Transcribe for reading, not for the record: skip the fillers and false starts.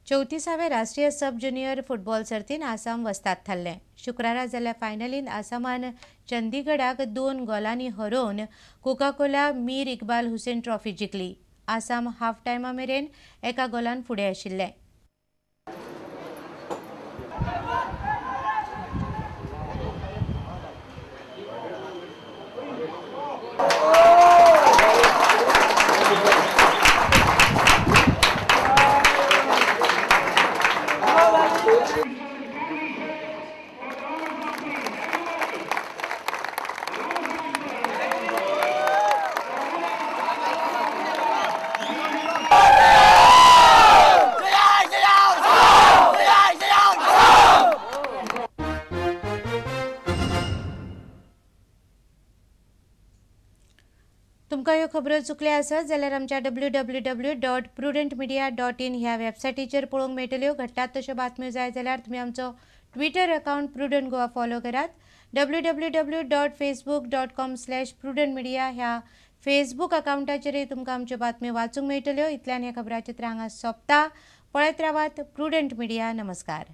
34व्या राष्ट्रीय sub junior football सर्तीन आसाम वस्ताद थारलें. शुक्रारा जाल्ल्या फायनलींत आसामान चंदीगडाक 2 गोलांनी हरोवन कोकाकोला मीर इक्बाल हुसेन ट्रॉफी जिखली. आसाम हाफ टायमा मेरेन 1 गोलान फुडें आशिल्लें. तुमकां ह्यो खबरो चुकल्यो आसत जाल्यार आमच्या www.prudentmedia.in ह्या वेबसायटीचेर पळोवंक मेळटल्यो. घडटात तश्यो बातम्यो जाय जाल्यार तुमी आमचो Twitter account Prudent Goa follow करात. www.facebook.com/prudentmedia ह्या फेसबूक अकावंटाचेरय तुमकां आमच्यो बातम्यो वाचूंक मेळटल्यो. इतल्यान ह्या खबराचित्र हांगा सोंपता. पळयत रावात प्रुडंट मिडिया. नमस्कार.